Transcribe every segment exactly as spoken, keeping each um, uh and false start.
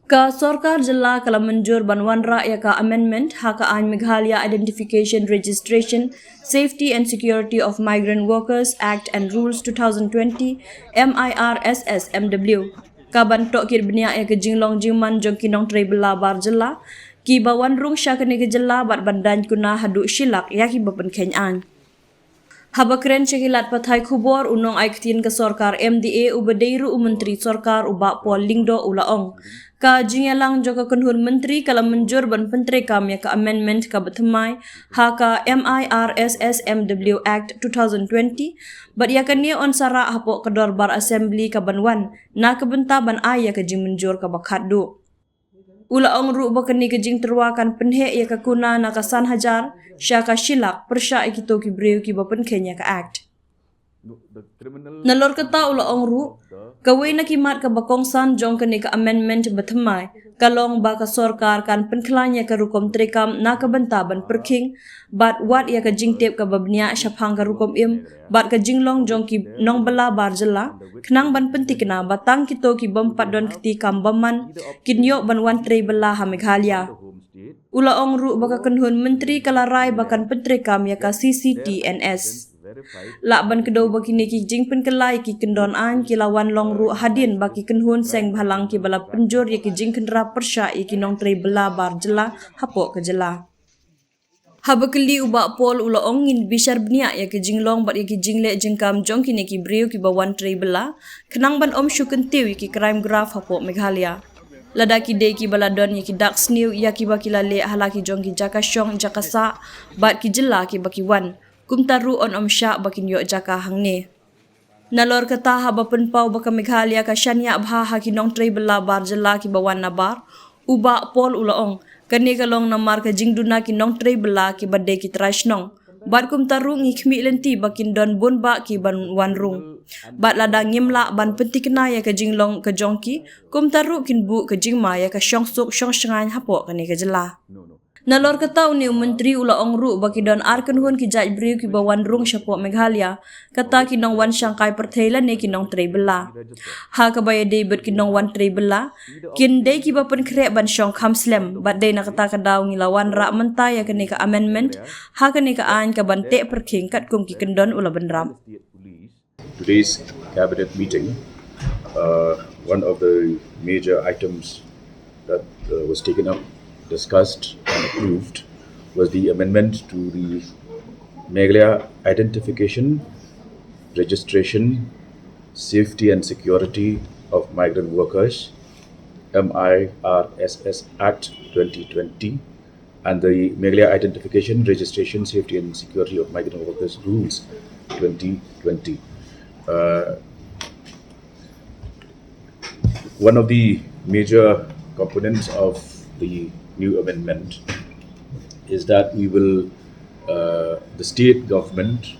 Ka Sorkar Jylla ka la mynjur ban wanrah ïa ka amendment ha ka aiñ Meghalaya Identification, Registration, Safety and Security of Migrant Workers Act and Rules two thousand twenty, M I R S S M W, ka ban tohkit bniah ïa ka jinglong jingman jong ki nongtrei bylla bar jylla kiba wan rung sha kane ka jylla bad ban daiñ kuna haduh shi lak ïa kiba pynkheiñ aiñ. Haba kren sha ki lad pathai khubor, u nongai ktien ka sorkar M D A uba dei ruh u Myntri Sorkar, u Bah Paul Lyngdoh, u la ong, ka jingïalang jong ka kynhun myntri ka la mynjur ban pyntreikam ïa ka amendment kaba thymmai ha ka M I R S S M W Act two thousand twenty, bad ïa kane yn sa rah hapoh ka dorbar Assembly kaban wan, na ka bynta ban ai ïa ka jingmynjur kaba khatduh. U la ong ruh ba kane ka jingtyrwa kan pynheh ïa ka kuna na ka san hajar sha ka shi lak pyrshah ïa kito ki briew kiba pynkheiñ ïa ka Act. Nalor kata, u la ong ruh, kawei na ki mat kaba kongsan jong kane ka amendment ba thymmai ka long ba ka sorkar kan pynkhlaiñ ïa ka rukom treikam na ka bynta ban pyrkhing bad wad ïa ka jingtip kaba bniah shaphang ka rukom im bad ka jinglong jong ki nongbylla bar jylla, khnang ban pyntikna ba tang kito ki bym pat don kti kam bymman kin ïoh ban wan trei bylla ha Meghalaya. U la ong ruh ba ka kynhun myntri ka la rai ba kan pyntreikam ïa ka C C T N S. Lah ban kdew ba kine ki jingpynkylla ïa ki kyndon aiñ ki la wan long ruh hadien ba ki kynhun seng bhalang kiba la pynjur ïa ki jingkhynra pyrshah ïa ki nongtrei bylla bar jylla hapoh ka jylla. Haba kylli, u Bah Paul u la ong, ngin bishar bniah ïa ki jinglong bad ïa ki jingleh jingkam jong kine ki briew kiba wan trei bylla, khnang ban ym shu kyntiew ïa ki crime graph hapoh Meghalaya. Lada ki dei kiba la don ïa ki dak sniew ïa kiba ki la leh ha la ki jong ki jaka shong jaka sah bad ki jylla kiba ki wan, kumta ruh yn ym shah ba kin ïoh jaka hangne. Nalor kata, haba pynpaw ba ka Meghalaya ka shaniah bha ha ki nongtrei bylla bar jylla kiba wan nabar, u Bah Paul u la ong, kane ka long namar ka jingduna ki nongtrei bylla kiba dei ki trai shnong. Bad kumta ruh ngi khmih lynti ba kin don bun bah kiban wan rung. Bad lada ngim lah ban pyntikna ïa ka jinglong ka jong ki, kumta ruh kin buh ka jingma ïa ka shongsuk shongshngaiñ hapoh kane ka jylla. Nalor kata, une u myntri u la ong ruh ba ki don ar kynhun ki jait briew kiba wan rung shapoh Meghalaya, kata ki nongwan shangkai pyrthei lane ki nongtrei bylla. Ha kaba ïadei bad ki nongwan trei bylla, kin dei kiba pynkhreh ban shong kham slem, bad dei na kata ka daw ngi la wanrah mynta ïa kane ka amendment ha kane ka aiñ kaban teh pyrkhing katkum ki kyndon, u la bynrap. Today's cabinet meeting, uh, one of the major items that, uh, was taken up, discussed, and approved was the amendment to the Meghalaya Identification, Registration, Safety and Security of Migrant Workers, M I R S S Act twenty twenty, and the Meghalaya Identification, Registration, Safety and Security of Migrant Workers Rules twenty twenty. Uh, one of the major components of the new amendment is that we will, uh, the state government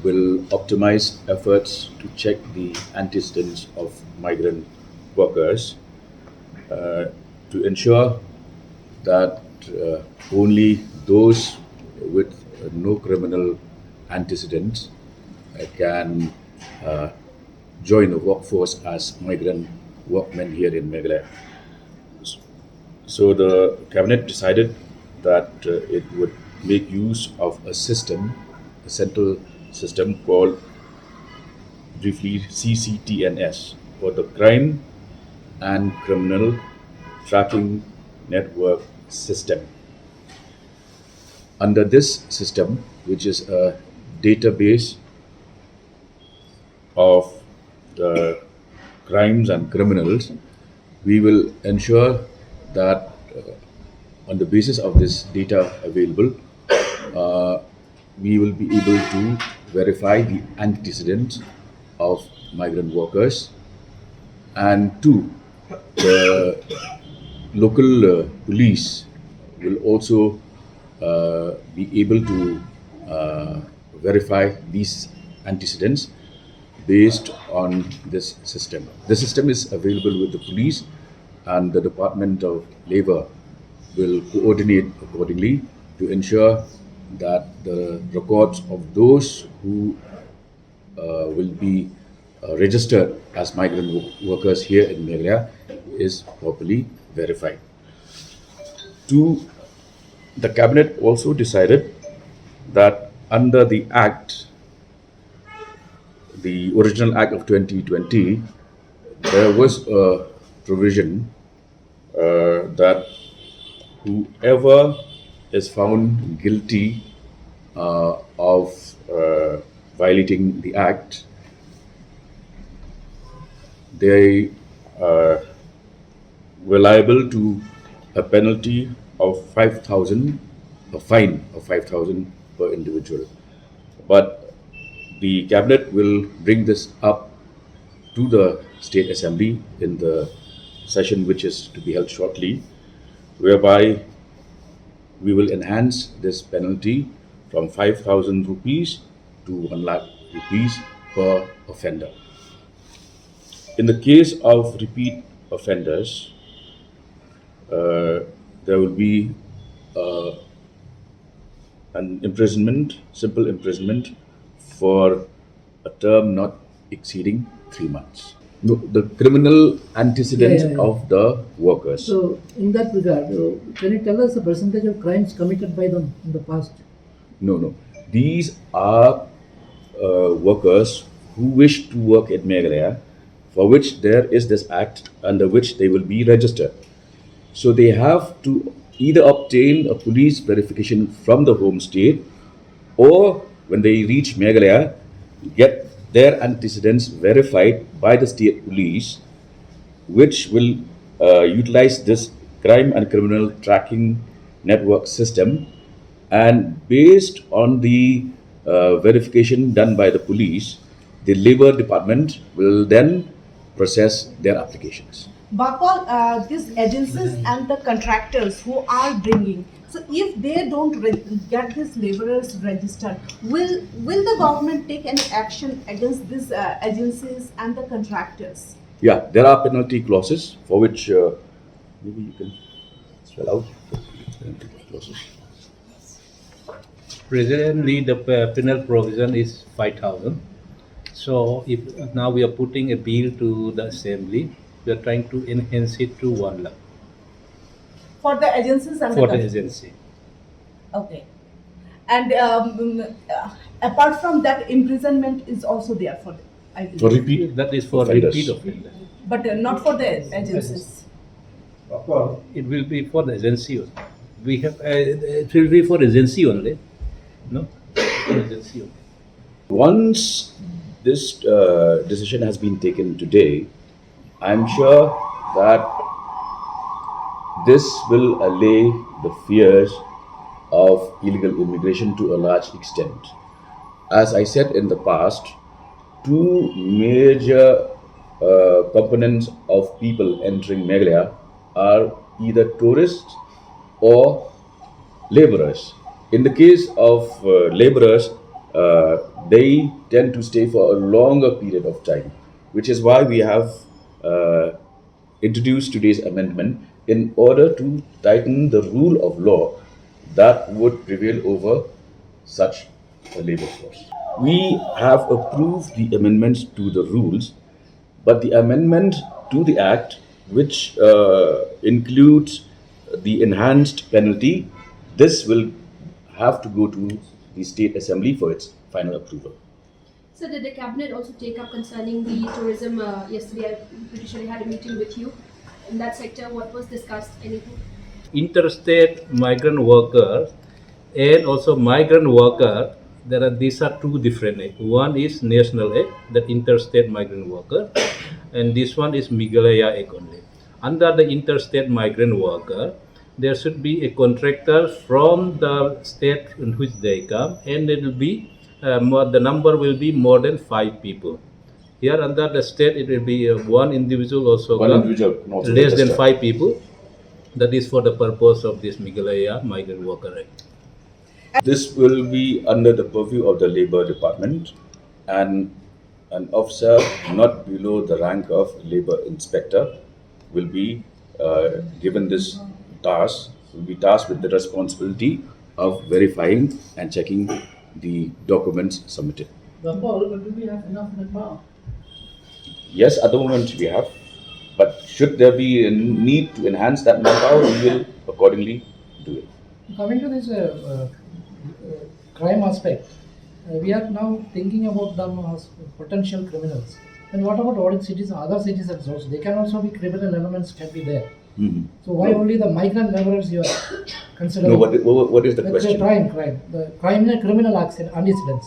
will optimize efforts to check the antecedents of migrant workers, uh, to ensure that, uh, only those with, uh, no criminal antecedents, uh, can, uh, join the workforce as migrant workmen here in Meghalaya. So the cabinet decided that, uh, it would make use of a system, a central system called briefly C C T N S, or the Crime and Criminal Tracking Network System. Under this system, which is a database of the crimes and criminals, we will ensure that, uh, on the basis of this data available, uh, we will be able to verify the antecedents of migrant workers, and two, the local, uh, police will also, uh, be able to, uh, verify these antecedents based on this system. The system is available with the police, and the Department of Labour will coordinate accordingly to ensure that the records of those who, uh, will be, uh, registered as migrant wo-, workers here in Meghalaya is properly verified. Two, the cabinet also decided that under the Act, the original Act of twenty twenty, there was a provision uh, that whoever is found guilty uh, of uh, violating the Act, they uh, were liable to a penalty of five thousand, a fine of five thousand per individual. But the cabinet will bring this up to the State Assembly in the session which is to be held shortly, whereby we will enhance this penalty from five thousand rupees to one lakh rupees per offender. In the case of repeat offenders, uh, there will be uh, an imprisonment, simple imprisonment for a term not exceeding three months. No, the criminal antecedents Yeah, yeah, yeah. of the workers. So, in that regard, uh, can you tell us the percentage of crimes committed by them in the past? No, no. These are uh, workers who wish to work in Meghalaya, for which there is this act under which they will be registered. So they have to either obtain a police verification from the home state, or when they reach Meghalaya, get their antecedents verified by the state police, which will uh, utilize this crime and criminal tracking network system. And based on the uh, verification done by the police, the labor department will then process their applications. Bapal, uh, these agencies and the contractors who are bringing, so if they don't re- get these laborers registered, will will the government take any action against these uh, agencies and the contractors? Yeah, there are penalty clauses for which uh, maybe you can spell out the penalty clauses. Presently, the pe- penal provision is five thousand. So if now we are putting a bill to the assembly, we are trying to enhance it to one lakh For the agencies and for the the agency. Okay. And um, uh, apart from that, imprisonment is also there for the agencies. For repeat That is for offenders. repeat offender. But uh, not for the agencies. It will be for the agency only. We have, uh, it will be for agency only. No? For agency only. Once this uh, decision has been taken today, I'm sure that this will allay the fears of illegal immigration to a large extent. As I said in the past, two major uh, components of people entering Meghalaya are either tourists or laborers. In the case of uh, laborers, uh, they tend to stay for a longer period of time, which is why we have uh, introduced today's amendment in order to tighten the rule of law that would prevail over such a labor force. We have approved the amendments to the rules, but the amendment to the Act, which uh, includes the enhanced penalty, this will have to go to the State Assembly for its final approval. So did the cabinet also take up concerning the tourism? Uh, yesterday, I'm pretty sure I had a meeting with you in that sector. What was discussed? Anything? Interstate migrant workers and also migrant worker, there are, these are two different act. One is National Act, that interstate migrant worker, and this one is Meghalaya Act only. Under the interstate migrant worker, there should be a contractor from the state in which they come, and it will be uh, more, the number will be more than five people. Here under the state, it will be uh, one individual also One come, individual can also less than register. Five people. That is for the purpose of this Meghalaya Migrant Worker Act. This will be under the purview of the Labour Department, and an officer not below the rank of Labour Inspector will be uh, given this task, will be tasked with the responsibility of verifying and checking the documents submitted. Bapal, but do we have enough manpower? Yes, at the moment we have. But should there be a need to enhance that manpower, we will accordingly do it. Coming to this uh, uh, uh, crime aspect, uh, we are now thinking about them as potential criminals. And what about all cities, other citizens also? They can also be criminal elements can be there. Mhm. So why only the migrant laborers you are considering? No, what, what, what is the That's a question? Crime, crime. The crime is a criminal action, antecedents.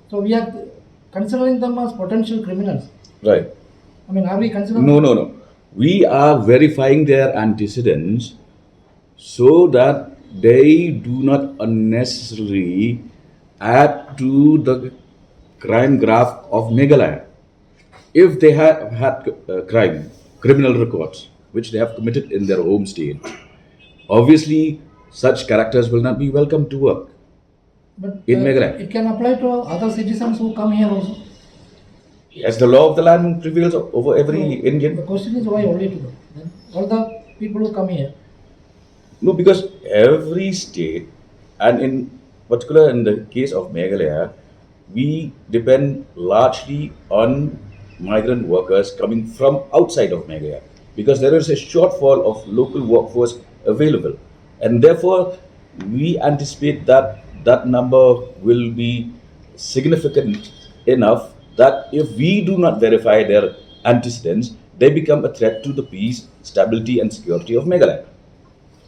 So we are considering them as potential criminals. Right. I mean, are we considering? No, no, no. We are verifying their antecedents so that they do not unnecessarily add to the crime graph of Meghalaya. If they have had uh, crime, criminal records, which they have committed in their home state, obviously such characters will not be welcome to work. But In uh, Meghalaya. It can apply to other citizens who come here also. As the law of the land prevails over every No, Indian. The question is why only to them? Then all the people who come here. No, because every state, and in particular in the case of Meghalaya, we depend largely on migrant workers coming from outside of Meghalaya because there is a shortfall of local workforce available. And therefore, we anticipate that that number will be significant enough that if we do not verify their antecedents, they become a threat to the peace, stability, and security of Meghalaya.